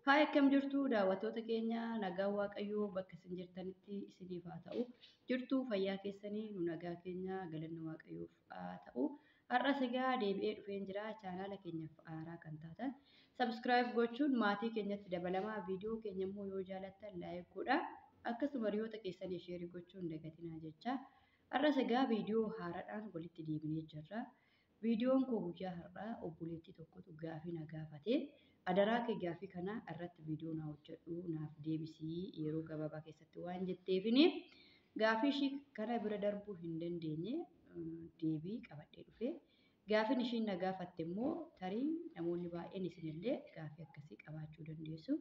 Haay, akkam jirtu daawwattoota keenya? Nagaan Waaqayyoo bakka isin jirtanitti isiniif haa ta'u. Jirtu fayyaa keessanii? Nu nagaa keenya, galanni Waaqayyoof haa ta'u. Har'as egaa deebi'ee dhufeen jira. Chaanaala keenyaaf haaraa kan taatan subscribe gochuun maatii keenyatti dabalamaa. Viidiyoo keenya immoo yoo jaalattan like godhaa. Akkasuma hiriyoota keessanii share gochuun dagatinaa jecha. Har'as egaa viidiyoo haaraadhaan walitti deebinee jirra. Viidiyoon koo guyyaa har'aa obboleettii tokkotu gaafii na gaafate. Adaraa kee, gaafii kana irratti viidiyoo naa hojjedhu, naaf deebisii yeroo gabaabaa keessatti waan jetteefini gaafii ishii kana bira darbuu hin dandeenye, deebii qabadhee dhufe. Gaafiin ishiin na gaafatte immoo tarii namoonni baay'een isinillee gaafii akkasii qabaachuu dandeessu.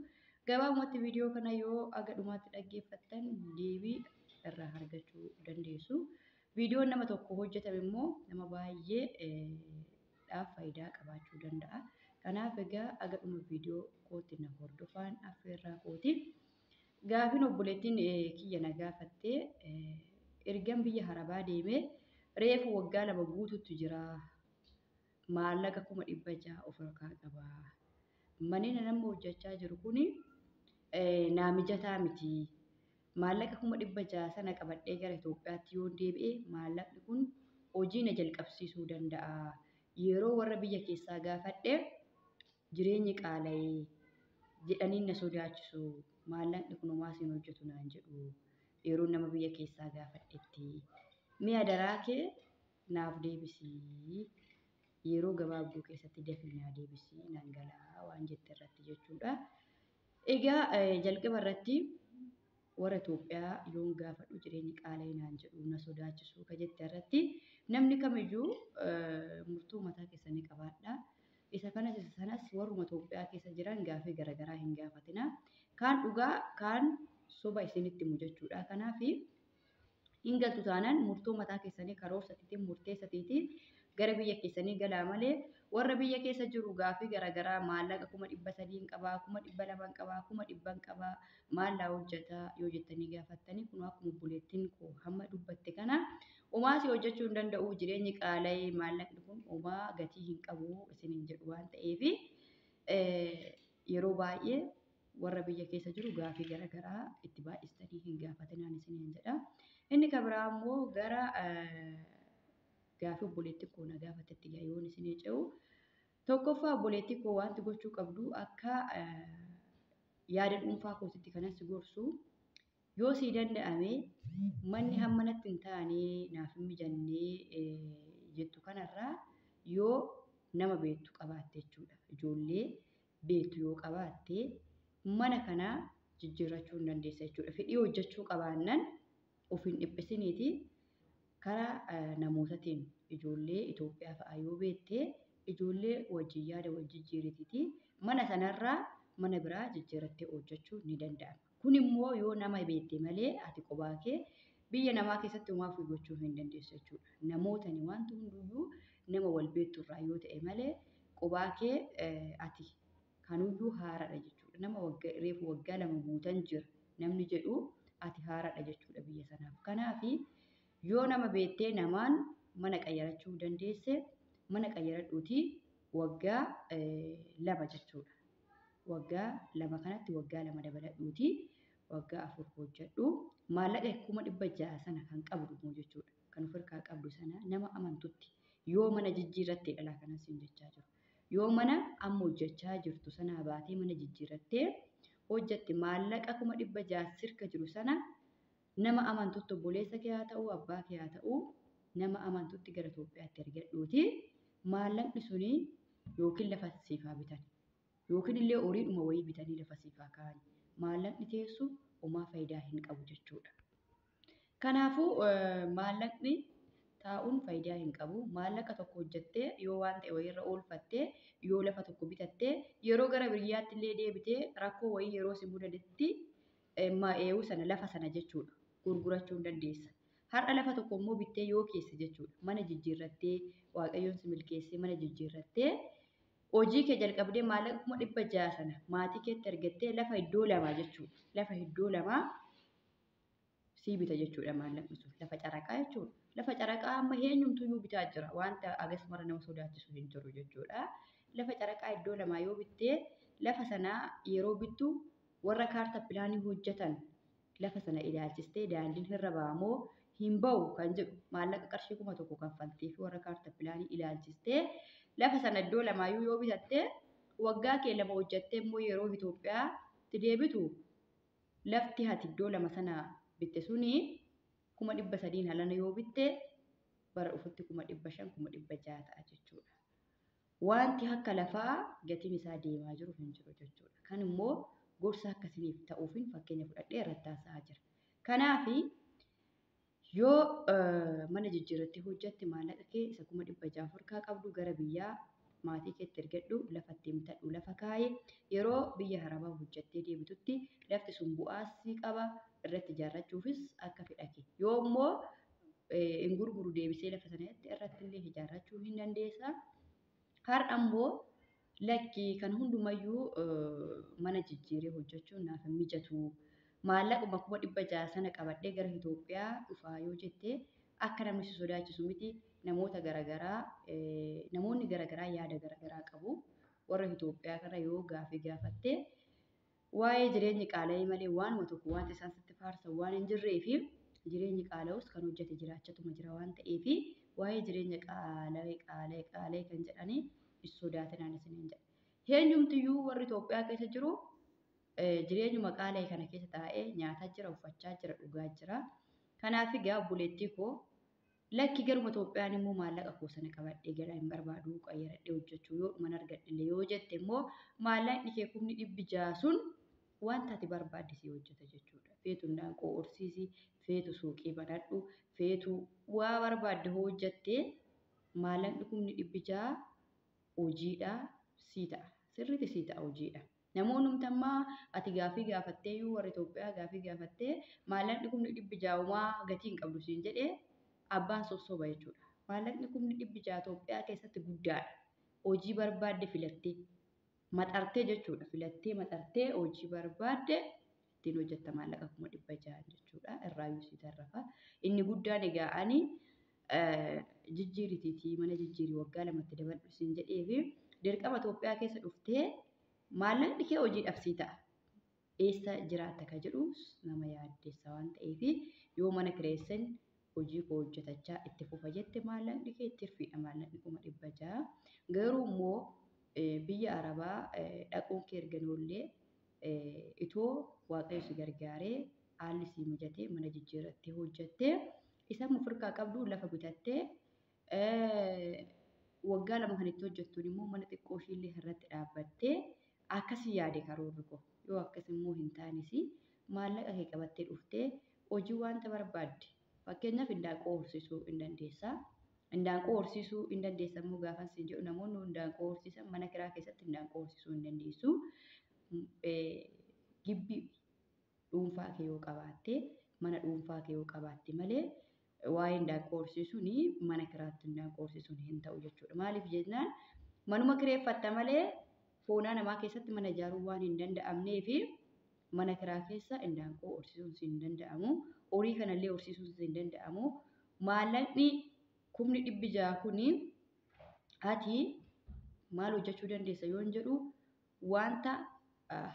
Gabaabumatti viidiyoo kana yoo aga dhumaatti dhaggeeffattan deebii irraa argachuu dandeessu. Viidiyoon nama tokko hojjetame immoo nama baay'eedhaaf faayidaa qabaachuu danda'a. Kanaaf egaa aga dhuma viidiyoo kootti na hordofaan affeerraa kooti. Gaafiin obboleettiin kiyya na gaafatte, ergan biyya Arabaa deemee reefu waggaa 2 guututti jira. Maallaqa 600,000 of harkaa qaba. Manni nama hojjechaa jiru kuni naa mijataa miti. Maallaqa 600,000 sana qabadhee gara Itoophiyaatti yoo deebi'e, maallaqni kun hojii na jalqabsiisuu danda'a. Yeroo warra biyya keessaa gaafadhe, jireenyi qaala'ee jedhanii na sodaachisu. Maallaqni kun homaa siin hojjetu naan jedhu. Yeroo nama biyya keessaa gaafadhetti. Mi'a adaraa kee naaf deebisii. Yeroo gabaabduu keessatti dafii naa deebisii, nan galaa waan jette irratti jechuudha. Egaa jalqaba irratti warra Itoophiyaa yoon gaafadhu jireenyi qaala'ee naan jedhu, na sodaachisu ka jette irratti, namni kamiyyuu murtoo mataa keessanii qabaadha. Isa kanas isa sanas warruma Itoophiyaa keessa jiran gaafii garaagaraa hin gaafatina. Kaan dhugaa, kaan soba isinitti himu jechuudha. Kanaaf hin galtu taanaan murtoo mataa keessanii karoorsatiitiin murteessatiitiin gara biyya keessanii galaa malee, warra biyya keessa jiru gaafii garaagaraa maallaqa 300,000 qabaa, 200,000 qabaa, 100,000 qabaa, maal naa hojjetaa yoo jettanii gaafattanii, kun akkuma obboleettiin koo hamma dubbatte kana homaa si hojjechuu hin danda'u, jireenyi qaala'ee maallaqni kun homaa gatii hin qabu isiniin jedhu waan ta'eef, yeroo baay'ee warra biyya keessa jiru gaafii garaagaraa itti baay'istanii hin gaafatinaan isiniin jedha. Inni kan biraa immoo gara gaafii obboleettii koo na gaafatetti yoon isinii ce'u, tokkoffaa obboleettii koo, wanti gochuu qabdu, akka yaada dhuunfaa kootitti kanas gorsu, yoo sii danda'ame manni hamma natti hin taane, naaf hin mijannee jettu kanarraa yoo nama beektu qabaatte jechuudha. Ijoollee beektu yoo qabaatte mana kana jijjiirrachuu hin dandeessa jechuudha. Fedhii hojjechuu qabaannaan of hin dhiphisiniiti, karaa namootatiin ijoollee Itoophiyaa fa'aa yoo beekte, ijoollee wajjin yaada wal jijjiiritiiti mana sanarraa mana biraa jijjiirrattee hojjechuu ni danda'ama. Kun immoo yoo nama beekte malee ati kophaa kee biyya namaa keessatti homaa ofii gochuu hin dandeessu jechuudha. Namootani wanti hunduyyuu nama wal beektu irraa yoo ta'e malee kophaa kee ati kanuyyuu haaraadha jechuudha. Nama reefu waggaa 2 guutan jira namni jedhu, ati haaraadha jechuudha biyya sanaaf. Kanaafi yoo nama beektee namaan mana qayyarachuu dandeesse, mana qayyaradhuutii waggaa 2 jechuudha. Waggaa 2 kanatti waggaa 2 dabaladhuutii waggaa 4 hojjedhu. Maallaqa 600,000 sana kan qabdu immoo jechuudha. Kan of harkaa qabdu sana nama amantutti yoo mana jijjiirrattee dhalaa kanas siin jechaa jiru. Yoo mana amma hojjechaa jirtu sanaa baatee mana jijjiirrattee hojjette, maallaqa 600,000 sirka jiru sana nama amantutti, obboleessa kee haa ta'u, abbaa kee haa ta'u, nama amantutti gara Itoophiyaatti ergadhuuti maallaqni suni yookiin lafa siif haa bitan yookiin illee horiidhuma wayii bitanii lafa siif haa kaa'an. Maallaqni teessu homaa faayidaa hin qabu jechuudha. Kanaafuu maallaqni taa'uun faayidaa hin qabu. Maallaqa tokko hojjettee yoo waan ta'e wayiirra oolfattee, yoo lafa tokko bitattee, yeroo gara biyyaatti illee deebitee rakkoo wayii yeroo si mudatetti eeyyuu sana lafa sana jechuudha gurgurachuu hin dandeessa. Har'a lafa tokko immoo bittee yoo keesse jechuudha, mana jijjiirrattee, Waaqayyoon si milkeessee mana jijjiirrattee hojii kee jalqabdee, maallaqa 600,000 sana maatii keetti argattee lafa iddoo lamaa jechuudha. Lafa iddoo lamaa sii bita jechuudha maallaqni sun. Lafa caraqaa jechuudha. Lafa caraqaa amma eenyumtuyyuu bitaa jira. Wanta agas mara nama sodaachisu hin jiru jechuudha. Lafa caraqaa iddoo lamaa yoo bittee, Lafa sanaa yeroo bittu warra kaartaa pilaanii hojjetan lafa sana ilaalchistee daandiin irra ba'amoo hin ba'u kan jedhu maallaqa qarshii 1000 kaffaltee fi warra kaartaa pilaanii ilaalchistee lafa sana iddoo lamaayyuu yoo bitatte waggaa kee 2 hojjettee immoo yeroo Itoophiyaatti deebitu lafti ati iddoo 2 sana bitte suni 300,000 halana yoo bitte bara dhufutti 500,000 600,000 ta'a jechuudha. Wanti akka lafaa gatiin isaa deemaa jiru hin jiru jechuudha. Kan immoo gorsa akkasiniif ta'uufin fakkeenya fudhadhee irratti haasa'aa jira. Kanaaf yoo mana jijjiirratti hojjette maallaqa kee isa 600,000 harkaa qabdu gara biyyaa maatii keetti ergadhu, lafa ittiin bitadhu, lafa kaayi. Yeroo biyya Arabaa hojjettee deebitutti lafti sun bu'aa sii qaba, irratti ijaarrachuufis akka fedha kee. Yoo immoo hin gurguru deebisee lafa sanatti irratti illee ijaarrachuu hin dandeessa. Har'a immoo lakki kan hundumayyuu mana jijjiiree hojjechuun naaf hin mijatu. Maallaquma 600,000 sana qabadhee gara Itoophiyaa dhufaa yoo jette akka namni si sodaachisu miti. Namoota garaagaraa namoonni garaagaraa yaada garaagaraa qabu. Warra Itoophiyaa kana yoo gaafii gaafatte waa'ee jireenyi qaala'ee malee waanuma tokko wanti isaan sitti faarsan waan hin jirree fi jireenyi qaala'us kan hojjete jiraachatuma jira waan ta'eef waa'ee jireenya qaala'ee qaala'ee qaala'ee kan jedhanii hin sodaatinaan isiniin jedha. Eenyumtiyyuu warri Itoophiyaa keessa jiru jireenyuma qaala'e kana keessa taa'ee nyaataa jira, uffachaa jira, dhugaa jira. Kanaaf egaa obboleettii koo lakki garuma Itoophiyaan immoo maallaqa koo sana qabadhee gara hin barbaadu qayyaradhee hojjechuu yoo dhuman argadhe yoo jette immoo maallaqni kee 600,000 sun wanta ati barbaadde si hojjeta jechuudha. Feetu indaanqoo horsiisi, feetu suuqii banadhu, feetu waa barbaadde hojjettee maallaqni 600,000 hojiidha sii ta'a. Sirriitti sii ta'a hojiidha. Namoonni ammaa ati gaafii gaafattee iyyuu warra Itoophiyaa gaafii gaafattee maallaqni 600,000 homaa gatii hin qabdu siin jedhee abbaan sossoba jechuudha. Maallaqni 600,000 Itoophiyaa keessatti guddaadha. Hojii barbaadde filattee maxartee jechuudha. Filattee maxartee hojii barbaadde ittiin hojjetta maallaqa 600,000 jechuudha. Irraayyuu si tarrafa. Inni guddaan egaa ani jijjiiritiitii mana jijjiirii waggaa 2tti dabadhu siin jedhee fi dirqama Itoophiyaa keessa dhuftee maallaqni kee hojii dhabsii ta'a. Eessa jiraatta ka jedhu nama yaaddeessa waan ta'eef yoo mana kireessan hojii koo hojjetachaa itti fufa jette maallaqni kee itti hirfiidha maallaqni 600,000. Garuu immoo biyya Arabaa dhaquun kee erganoollee itoo Waaqayyo si gargaaree haalli sii mijatee mana jijjiirrattee hojjettee isa ofirkaa qabdu lafa bitattee waggaa 2 kan itti hojjettuun immoo mana xiqqoo ishiillee irratti dhaabbattee akkasii yaade karoorri koo. Yoo akkas immoo hin taanes maallaqa kee qabattee dhuftee hojii wanta barbaadde fakkeenyaaf indaanqoo horsiisuu hin dandeessa. Indaanqoo horsiisuu hin dandeessa immoo gaafa siin jedhu namoonni indaanqoo horsiisan mana kiraa keessatti indaanqoo horsiisuu hin dandeessu. Gibbii dhuunfaa kee yoo qabaatte mana dhuunfaa kee yoo qabaatte malee waa'ee indaanqoo horsiisuun mana kiraatti indaanqoo horsiisuun hin ta'u jechuudha. Maaliif jennaan manuma kireeffatta malee foonaa namaa keessatti mana ijaaruu waan hin danda'amnee fi mana kiraa keessa indaanqoo horsiisuun hin danda'amu. Horii kanallee horsiisuun hin danda'amu. Maallaqni 600,000 kuni ati maal hojjechuu dandeessa yoon jedhu wanta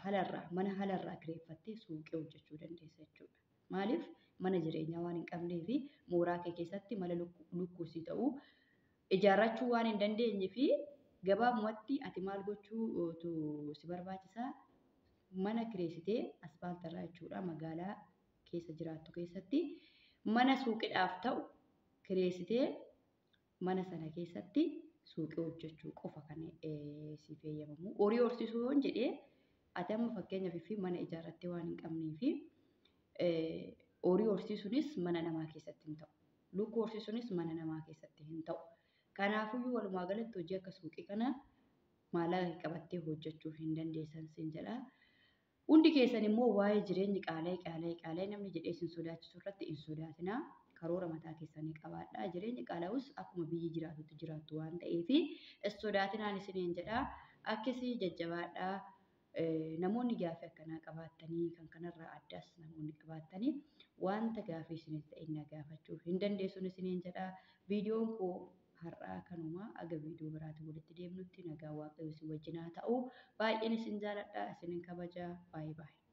halarraa mana halarraa kireeffattee suuqii hojjechuu dandeessa jechuudha. Maaliif mana jireenyaa waan hin qabnee fi mooraa kee keessatti mana lukkuusii ta'uu ijaarrachuu waan hin dandeenye fi gabaabumatti ati maal gochuu si barbaachisaa mana kireessitee asfaaltarraa jechuudha magaalaa keessa jiraattu keessatti mana suuqiidhaaf ta'u kireessitee mana sana keessatti suuqii hojjechuu qofa kan siif eeyyamamu. Horii horsiisuu yoon jedhee ati amma fakkeenyaaf fi mana ijaarrattee waan hin qabnee fi horii horsiisuunis mana namaa keessatti hin ta'u. Lukkuu horsiisuunis mana namaa keessatti hin ta'u. Kanaafiyyuu walumaa galatti hojii akka suuqii kana maallaqa qabattee hojjechuu hin dandeessan siin jedha. Hundi keessan immoo waa'ee jireenyi qaala'ee qaala'ee qaala'ee namni jedhee isin sodaachisu irratti hin sodaatinaa. Karoora mataa keessanii qabaadhaa. Jireenyi qaala'us akkuma biyyi jiraatutti jiraattu waan ta'eef hin sodaatinaan isiniin jedha. Akkasii jajjabaadhaa. Namoonni gaafii akkanaa qabaattanii kan kanarraa addaas namoonni qabaattanii wanta gaafii isiniif ta'e na gaafachuu hin dandeessuun isiniin jedha. Viidiyoon koo Har'aa kanuma aga viidiyoo biraatti walitti deemnutti nagaa Waaqayyoo isin wajjin haa ta'u. Baay'een isin jaaladha, isinin kabaja. Baay'ee baay'ee.